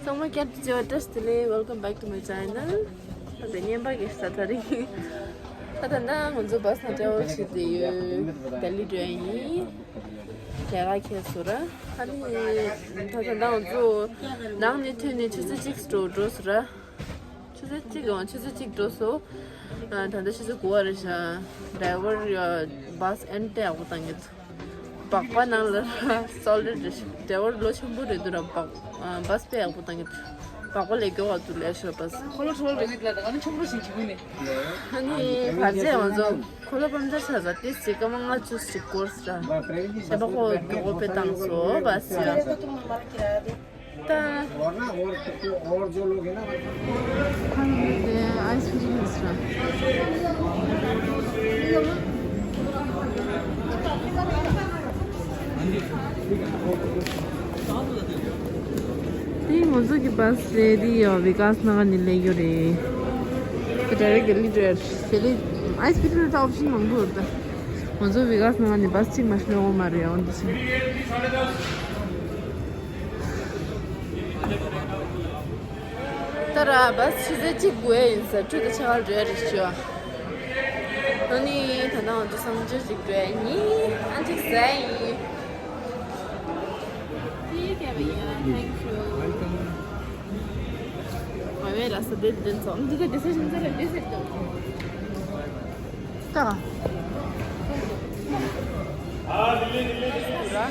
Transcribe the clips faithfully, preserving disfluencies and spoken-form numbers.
ཚང་མ་བསྐྱར་དུ་བྱས་པ་བཀྲ་ཤིས་བདེ་ལེགས། Welcome back to my channel. ད་ལྟ་བརྙན་པར་གྱི་ས་ཐག་རིང་། ད་ལྟ་ན་ང་ཚོ་བཱས་ནང་ཊེ་རེ་ཝལ་བྱེད་དེ་ཡོད། ལྡི་ལི་འགྲོ་ཡ་ཡིན། རྒྱ་གར་ཁེལ་སོང་ར། ཨ་ནི་ད་ལྟ་ན་ང་ཚོ་ནང་ནས་ཐོན་ནས་ཆུ་ཚོད་གཅིག་འགྲོ་འགྲོ་སོང་ར། ཆུ་ཚོད་གཅིག་ཡང་ཆུ་ཚོད་གཅིག་འགྲོ་སོང་། ཨ། ད་ལྟ་ཆུ་ཚོད་དགུ་པ་རེད་ཤག་ཌ་རའི་ཝར་བཱས་ཨེན་ཏེ་ཡག་པོ་བཏང་གི་འདུག་སྦག་པ་ནང་ལ་སོ་ལིཌ་རེད་ཤག་ཌ་རའི་ཝར་ལོ་ཆེན་པོ་རེད་འདུག་ར། སྦག་ཨ། བཱས་དཔེ་ཡག་པོ་བཏང་གི་འདུག་སྦག་པ་ལས་མགྱོགས་པ་འདུག་ལས་ཤོར་བཱས། ཁོ་ལོ་ཁྲོ་རེད་ལ་ད་ང་ནི་ཆོག་རོ་ཞིག་བྱེད་ཀྱི་ནི། ཨ་ནི་བར་ཆད་ང་ཚོ་ཁོ་ལོ་པམ་ཆ་ཆ་ཟ་ཏེ་སི་ཀ་མ་ང་ཚོ་ཞིག་སྐོར་སི་ར། ཞེས་པ་ཁོ་མགྱོགས་པོ་དཔེ་བཏང་སོང་བཱས་ཡ། ད། और ना, और, और जो लोग हैं ना, ཁ་ལག་དེ་ཨའི་སི་ཀྲིམ་རེད་ཤག་དེ་ང་ཚོ་གི་བཱས་རེད། དེ་ཡང་བི་ཀཱས་ནགར་ནས་སླེབས་ཡོད་རེད། ད་ཌའི་རེག་ལྡི་ལི་འགྲོ་ཡ་རེད། དེ་ལས་ཨའི་སི་ཀྲིམ་ལ་ད་ཨོབ་ཤན་མང་པོ་ཡོད་ད། ང་ཚོ་བི་ཀཱས་ནགར་ནས་བཱས་གཅིག་མ་ཤི་ལོ་མ་རེད། འོན་ཏེ་ཤི། ད་ར་བཱས་ཆུ་ཚོད་གཅིག་དགོས་ཡིན་ས། ཁྲུ་དང་ཕྱེད་ཀ་འགྲོ་ཡ་རེད་ཤག་ཨ་ནི་ད་ནང་ང་ཚོ་གསང་སྤྱོད་ཅིག་འགྲོ་ཡ་ཡིན། ཨ་ཅིག་ཟ་ཡིན། Thank you. ང་བས་ར་ས་དེ་དེ་ཚོ་འདི་ག་དེ་ས་ཞིང་ཚ་ར་དེ་ཟེར་ཏོ། ད་ད་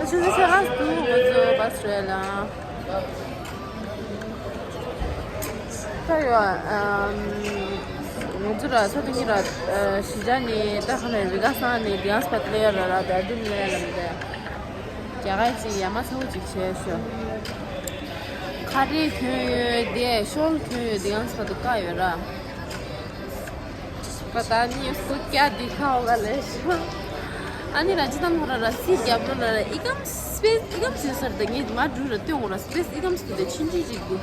ཆུ་ཚོད་ཕྱེད་ཀ་འདུག་ང་ཚོ་བཱས་རེད་ལ། ད་ཡོད། ཨམ། ང་ཚོ་ར་ས་དེ་གཉིས་ར། ཨ། གཞིས་ཆགས་ནས་ད་ག་ནས་རི་ཁ་སང་ནས་དེ་ཡང་སྤ་ཏི་ལ་ཡ་ར་ར་དར་དུ་ལ་ཡ་ལ་མི་དེ། རྒྱ་གར་ཅིག་ཡ་མ་ཚ་བོ་ཅིག་བྱས་ཤོག་ཁ་རས་གྱོན་ཡོད་དེ་ཤོལ་གྱོན་ཡོད་དེ་ཡང་སྤ་ཏི་བཀག་ཡོད་ར། पता नहीं उसको क्या दिखा होगा लेकिन। ཨ་ནི་ར་ཅི་ཙམ་ཧོ་ར་ར་སི་རྒྱབ་ལོ་ར་ར་ཨི་ཀམ་སི་པེ་སི་ཨི་ཀམ་སི་ཟེར་ད་ངས་མ་འགྲུལ་ར་སྟོན་འོ་ར་སི་པེ་སི་ཨི་ཀམ་སི་དེ་ཆུང་ཆུང་ཅིག་འདུག་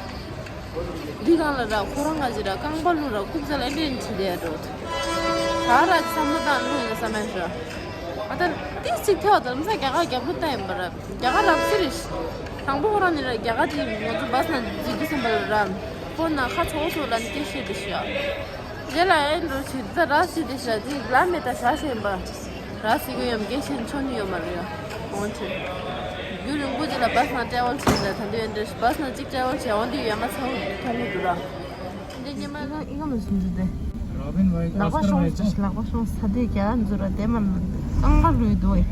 འདི་གང་ལ་ར་ཁོ་རང་ག་ཅི་ར་རྐང་པ་ལུ་ར་ཁུག་ཙ་ལ་ཨེ་འདྲེན་བྱེད་དེ་འགྲོ། ད་ར་བསམ་བློ་བཏང་ལུ་ཡིན་ན་བསམ་མེད་ར། ཨ་ད་ཏིས་ཅིག་ཐེ་བ་དམ་ས་རྒྱ་གར་རྒྱབ་ལོ་ལྟ་ཡིན་པ་ར་རྒྱ་གར་རབ་སི་རེད། དང་པོ་ཁོ་རང་ནི་ར་རྒྱ་གར་དེ་ང་ཚོ་བཱས་ན་འཛུལ་དུས་ཙམ་པ་ལ་ར་ཁོ་ན་ཁ་ཚོགས་སོ་ལ་ནི་སྐད་བཤད་དེ་ཤ། རྗེས་ལ་ཨེ་འགྲོ་ཆེ་ད་ར་སི་དེ་ཤ་དེ་ལ་མེ་ད་ཤ་ཤེས་པ། ར་སི་གོ་ཡོམ་སྐད་ཆེན་ཆོ་ནི་ཡོད་མ་རེད་ཡ། འོང་ཆེ། རྒྱུ་རིང་པོ་ཅིག་ལ་བཱས་ན་ཊེ་རེ་ཝལ་བྱས་ད་ད་འདི་ཨེ་འདྲ་བཱས་ན་གཅིག་ཊེ་རེ་ཝལ་བྱས་འོང་དུས་ཡ་མ་ཚ་བོ་མཐོང་གི་འདུག་ར། འདི་ཉི་མ་གང་ཨི་ཀ་མ་སུན་ཟུ་དེ། ལག་པ་ཤོང་ལག་པ་ཤོང་ས་དེ་རྒྱ་འཛུ་ར་དེ་མ་རྐང་པ་ལུས་འདུག་ཡ་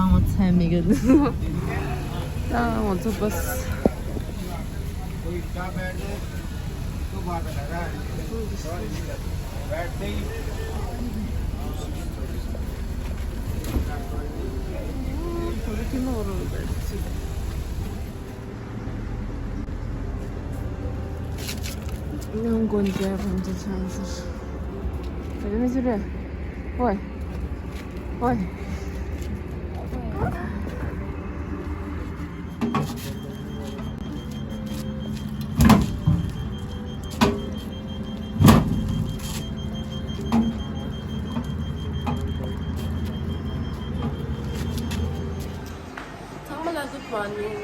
ངོ་ཚ་མི་གི་འདུག་ད་ང་ཚོ་བཱས། ཚང་མ་ལ་good morning།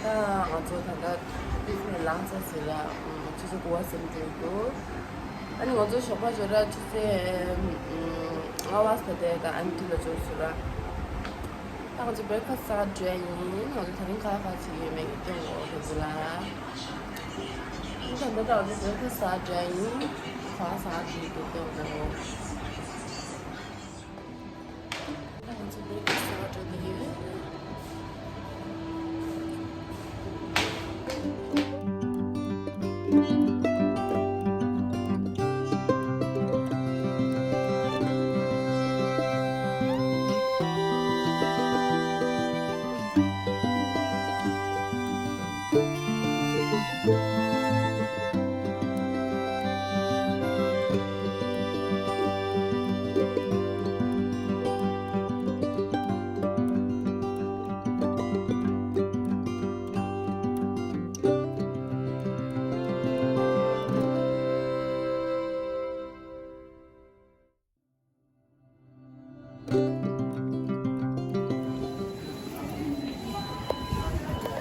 ད་ང་ཚོ་ད་ལྟ་ཏིག་ནས་ལངས་ཚར་ཟིན་ལ་ཆུ་ཚོད་དགུ་པ་ཟིན་འགྲོ་གི་འདུག་ཨ་ནི་ང་ཚོ་ཞོགས་པ་ཞོགས་ར་ཆུ་ཚོད་ལྔ་པ་ཟིན་དེ་ད་ཨན་ཊི་ལ་འབྱོར་སོང་ར། ད་ང་ཚོ་བྷེར་ཁ་སི་ཟ་འགྲོ་ཡ་ཡིན། ང་ཚོ་ད་རིང་ག་ལ་ག་ལ་བྱེད་ཀྱི་ཡོད་མེད་ཀྱི་སྟོན་གོ་ཁོ་ཚོ་ལ། ད་ལྟ་ད་ང་ཚོ་བྷེར་ཁ་སི་ཟ་འགྲོ་ཡ་ཡིན། ག་ལ་ཟ་འགྲོ་ཡི་འདུག་སྟོན་གོ། ད་ང་ཚོ་བྷེར་ཁ་སི་ཟ་འགྲོ་གི་ཡོད།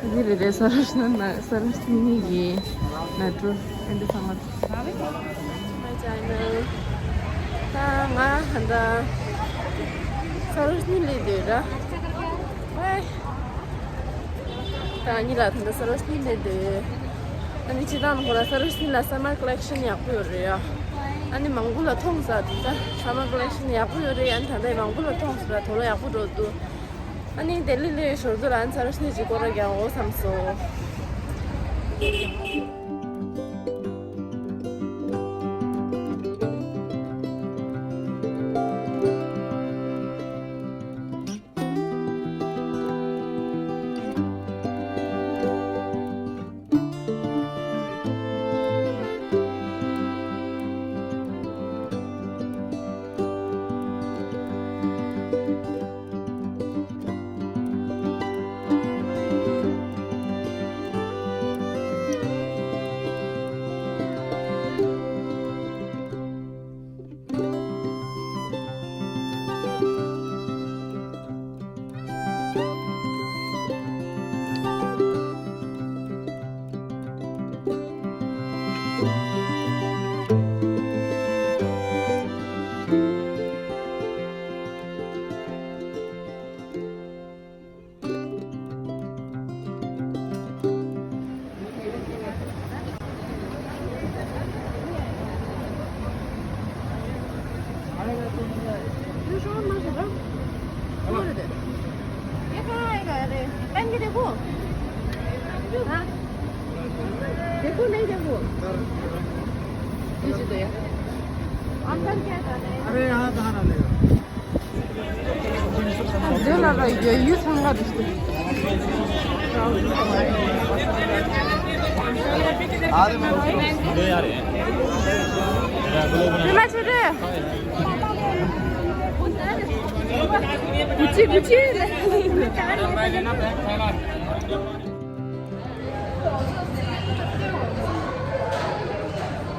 འདི་རེད་རེད། ས་རོ་ཤི་ན་ས་རོ་ཤི་ནི་གི་ན་ཀྲོ་ཨེ་འདི་ཚང་མ། My channel. ད་ང་ད་ས་རོ་ཤི་ནི་ལས་འདོད་ར། ཝེ། ད་ཉི་ལ་ད་ས་རོ་ཤི་ནི་ལས་འདོད། ཨ་ནི་ཅི་དང་ཁོ་ལ་ས་རོ་ཤི་ནི་ལ་summer collection ཡག་པོ་ཡོད་རེད་ཡ། ཨ་ནི་མང་པོ་ལ་མཐོང་ས་ད་summer collection ཡག་པོ་ཡོད་རེད། ཨ་ནི་ད་ལྟ་མང་པོ་ལ་མཐོང་ས་ད་དོ་ལ་ཡག་པོ་འགྲོ་འདུག་ཨ་ནི་ལྡི་ལི་ལ་ཞོར་དུ་ལ་ཨ་ནི་ས་རོ་ཤི་ནི་ཅིག་སྐོར་ར་རྒྱག་འོ་བསམ་སོང་། देखो नहीं, देखो। अरे, यहाँ कहाँ डालेगा?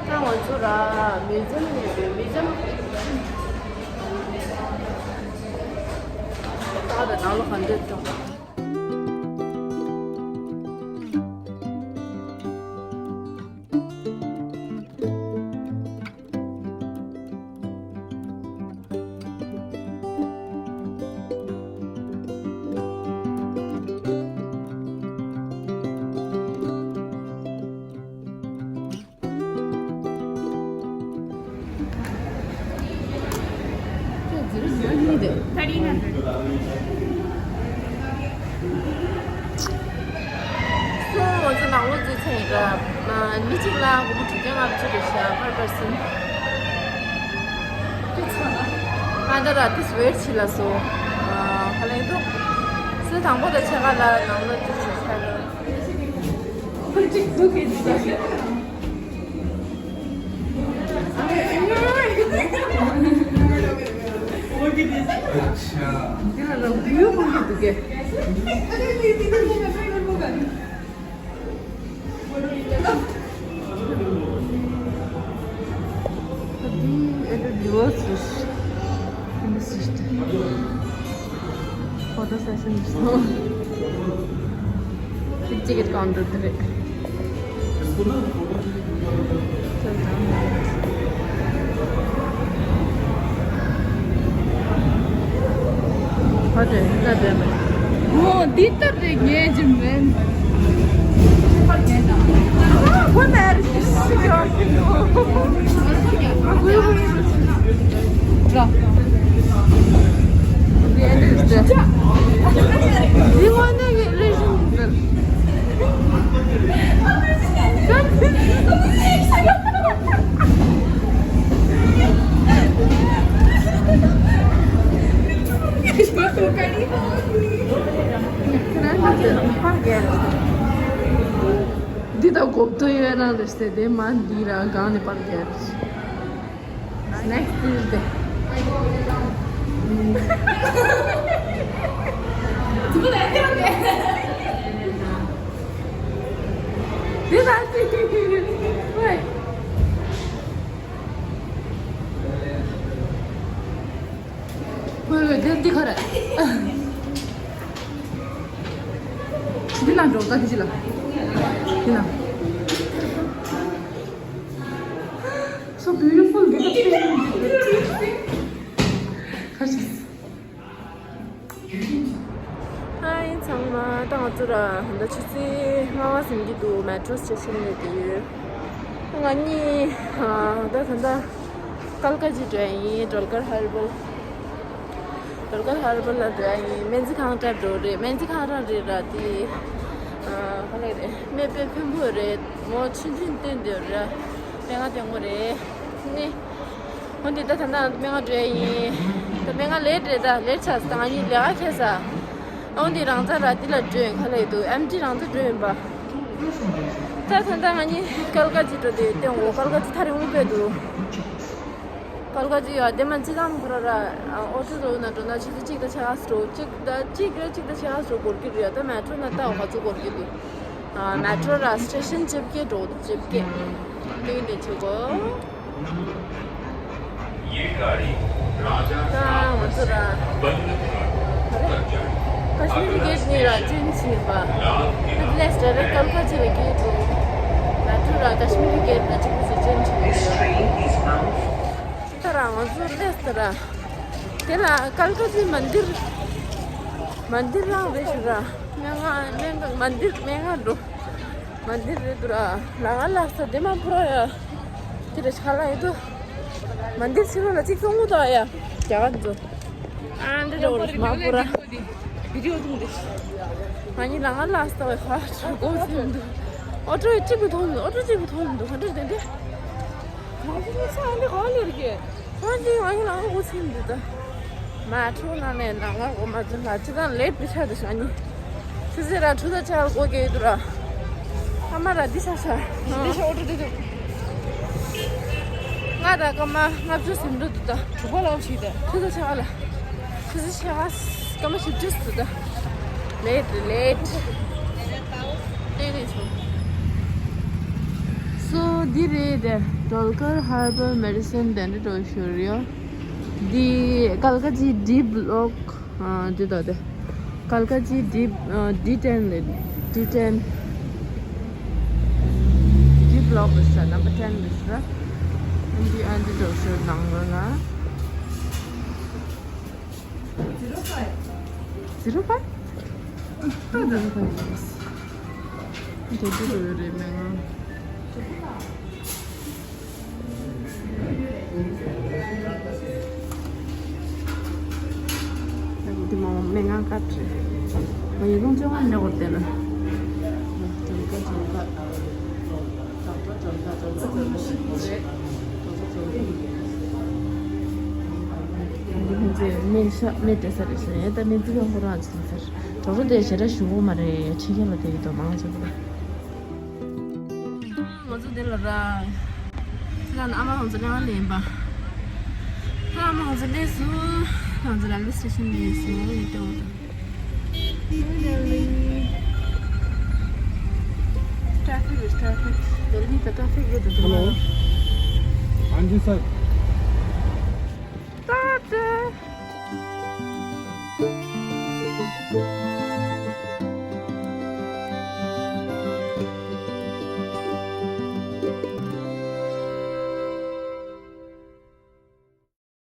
ད་ང་ཚོ་ར་མི་འཛོམས་ནས་མི་འཛོམས། ད་ད་ནང་ལོགས་ག་འདྲས་འགྲོ། སོ་ང་ཚོ་ནང་ལོགས་འཛུལ་ཚར་ཡིན་ར། མི་གཅིག་ལ་སྒོར་མོ་དྲུག་བརྒྱ་ལྔ་བཅུ་རེད་ཤག per person། ང་ད་ར་དེ་སུ་ཝེར་ཆི་ལ་སོ། ཁ་ལེན་འདུག་སུ་དང་པོ་དང་ཕྱེད་ཀ་ལ་ནང་ལོགས་འཛུལ་ཚར་ཤག་ར། Photo session. Ticket counter དེ་རེད། ཨོ་དེ་ལྟ་དེ་མེད། ཨོ་འདི་ལྟ་དེ་ངས་ཀྱི་མིན། ཁོ་ནར་ཞིག་ཡོད་ཀྱི་འདུག་འདི་ད་གོབ་ཏོ་ཡོད་རང་རེད་ཟེར་དེ་མ་འདི་ར་གང་ནས་པར་རྒྱབ། Next Tuesday. This I think. Wait. Wait, wait, this, this correct. འདི་ན་འགྲོ་ད་འདི་ཅི་ལ། འདི་ན། So beautiful, beautiful. ཁ་ཤས། ཧའི་ཚང་མ། ད་ང་ཚོ་ར་ད་ཆུ་ཚོད་ལྔ་པ་ཟིན་གྱི་འདུག་མེ་ཊྲོ་སི་ཊེ་ཤན་ལ་བསྡད་ཡོད། ང་གཉིས་ད་ད་ལྟ་ཀལ་ཀ་ཇི་འགྲོ་ཡ་ཡིན། ཌོལ་གར་ཧར་བར། ཌོལ་གར་ཧར་བར་ལ་འགྲོ་ཡ་ཡིན། སྨན་རྩིས་ཁང་འགྲོ་རེད། སྨན་རྩིས་ཁང་རང་རེད་ར་དེ། ག་ལེ་རེད། སྨན་པ་ཕན་པོ་རེད། མོ་ཆུང་ཆུང་སྟོན་དེ་ར། སྨན་ཁང་སྟོན་གོ་རེད། ནི། འོན་ཏེ་ད་ད་ལྟ་སྨན་ཁང་འགྲོ་ཡ་ཡིན། ད་སྨན་ཁང་ལེཊ་རེད། ད་ལེཊ་ཆགས་སོང་། ད་ང་གཉིས་ལས་ཀ་ཁེལ་ས། འོན་ཏེ་རང་ཚ་ར་འདི་ལ་འགྲོ་ཡིན། ག་ལེ་འདུག་ཨེམ་ཊི་རང་ཚ་འགྲོ་ཡིན་པ། ད་ད་ལྟ་ང་གཉིས་ཀལ་ཀ་ཇི་འགྲོ་དེ་སྟོན་གོ་ཀལ་ཀ་ཇི་ཐག་རིང་པོ་དཔེ་འདུག་ཀལ་ཀ་ཇི་ཡ་དེ་མ་ཅི་དང་ཁོ་ར་ར། ཨོ་ཊོ་རོ་ན་འགྲོ་ན་ཆུ་ཚོད་གཅིག་དང་ཕྱེད་ཀ་ཙམ་འགྲོ། གཅིག་དང་གཅིག་རེ་གཅིག་དང་ཕྱེད་ཀ་ཙམ་འགོར་གྱི་རེད། ད་མེ་ཊྲོ་ན་ད་འོ་ག་ཚོད་འགོར་གྱི་འདུག་ཨ། མེ་ཊྲོ་ར་སི་ཊེ་ཤན་བཅོ་བརྒྱད་འགྲོ། བཅོ་བརྒྱད། དེ་འདྲ་བྱེད་དགོས། ད་ང་ཚོ་ར་ཀ་ཤི་མིར་གེ་ཊི་ནས་ར་ཅེན་ཇི་བྱེད་པ། ད་དེ་ལས་ཌའི་རེག་ཀལ་ཀ་ཇི་ལ་གེ་ཊི་འགྲོ། མེ་ཊྲོ་ར་ཀ་ཤི་མིར་གེ་ཊི་ནས་གཅིག་པུ་ཞིག་ཅེན་ཇི་བྱེད་དགོས། ད་ར་ང་ཚོ་སླེབས་ད་ར། དེ་ལ་ཀལ་ཀ་ཇི་མན་དིར། མན་དིར་རང་རེད་ཤག་ར། སྨན་ཁང་། སྨན་ཁང་། མན་དིར། སྨན་ཁང་འགྲོ། མན་དིར་རེད་འདུག་ར། ལ་ང་ལ་ས་དེ་མ་པུ་ར་ཡ། དེ་རེད་ཤག་ལ་ཡོད་དོ། མན་དིར་ཕྱི་ལོགས་ལ་གཅིག་བཙོང་གོ་ད་ཡ། རྒྱ་གར་ཚོ། ཨ་འདི་འགྲོ་རེད་མ་པུ་ར། བི་ཌིའོ་བཟུང་དེ། ང་གཉིས་ལ་ང་ལ་ས་བའི་ཧ་ཧྲུ་གོ་ཚེ་འདུག་ཨོ་ཊོ་གཅིག་པུ་ཐོན་འདུག་ཨོ་ཊོ་གཅིག་པུ་ཐོན་འདུག་ག་འདྲ་དེ་འདྲ། ང་ཚོ་ས་འདི་ག་ལེར་གི། ང་འདི་ང་ཡིན་ལ་ང་གོ་ཚིག་འདི་ད། མ་འཕྲོ་ན་ནས་ན་ང་གོ་མ་ཚོད་ལ་ཅི་དང་ལེད་པི་ཆ་དུ་ཤ་ནི། ཆུ་ཚོད་ར་ཁྲུ་ཚོད་ཆ་གོ་གེ་འདུག་ར། ཨ་མ་ར་འདི་ཤ་ཤ། འདི་ཤ་ཨོ་ཏོ་འདི་འདུག་ང་ར་སྐར་མ་ལྔ་བཅུ་ཟིན་འགྲོ་འདུག་ད། གྲུ་པ་ལ་ཞིག་ད། ཆུ་ཚོད་ཆ་ག་ལ། ཆུ་ཚོད་ཆ་ག་སྐར་མ་བཞི་བཅུ་ཟིན་ད། ལེད་ལེད། ལེད་ཆོ། སོ་འདི་རེད་དེ། ཌོལ་གར་ཧར་བར་མེ་ཌི་སན་དེ་འདྲ་འགྲོ་ཤོར་ཡོད། འདི་ཀལ་ཀ་ཇི་ཌི་བྷི་ལོག་ཨ་འདི་ད་དེ། ཀལ་ཀ་ཇི་ཌི་ཨ་ཌི་ཊེན་ལེ། ཌི་ཊེན། ཌི་བྷི་ལོག་རེད་ས། ནམ་བར་ཊེན་རེད་ས། འདི་ཨ་འདི་འགྲོ་ཤོར་ནང་ལ་ལ། Zero five. Zero five? Zero five. འདི་འདི་ལོ་རེད་མེད་ང་། འདི་མ་མེད་ང་ཀ་ཏྲི། ང་ཡི་རུང་ཅང་ང་འདྲ་བར་བལྟས་ན། འདི་ཁོང་ཚོས་སྨན་ཤ་སྨན་སྤྲད་ས་རེད་ཟེར། ཡ་ད་སྨན་རྩིས་ཁང་ཁོ་རང་ཚོ་ཟེར། གྲོགས་རོ་དེ་ཞེ་དྲག་ཞུ་གོ་མ་རེད། ཕྱི་རྒྱལ་ལ་དེ་གི་དོ་མང་ཚོ་རེད། ང་ཚོ་འདི་ལ་ར། ཁྱེད་རང་ཨ་མ་ཁོང་ཚོ་ལེན་པ་ལེན་པ། ཨ་མ་ཁོང་ཚོ་ལེན་སོང་། ཁོང་ཚོ་རེལ་ཝེ་སི་ཊེ་ཤན་ལེན་སོང་། ཡིན་ཏེ་འོ་ད། Traffic is traffic. Delhi the traffic is the Hello. Anji sir. Tata.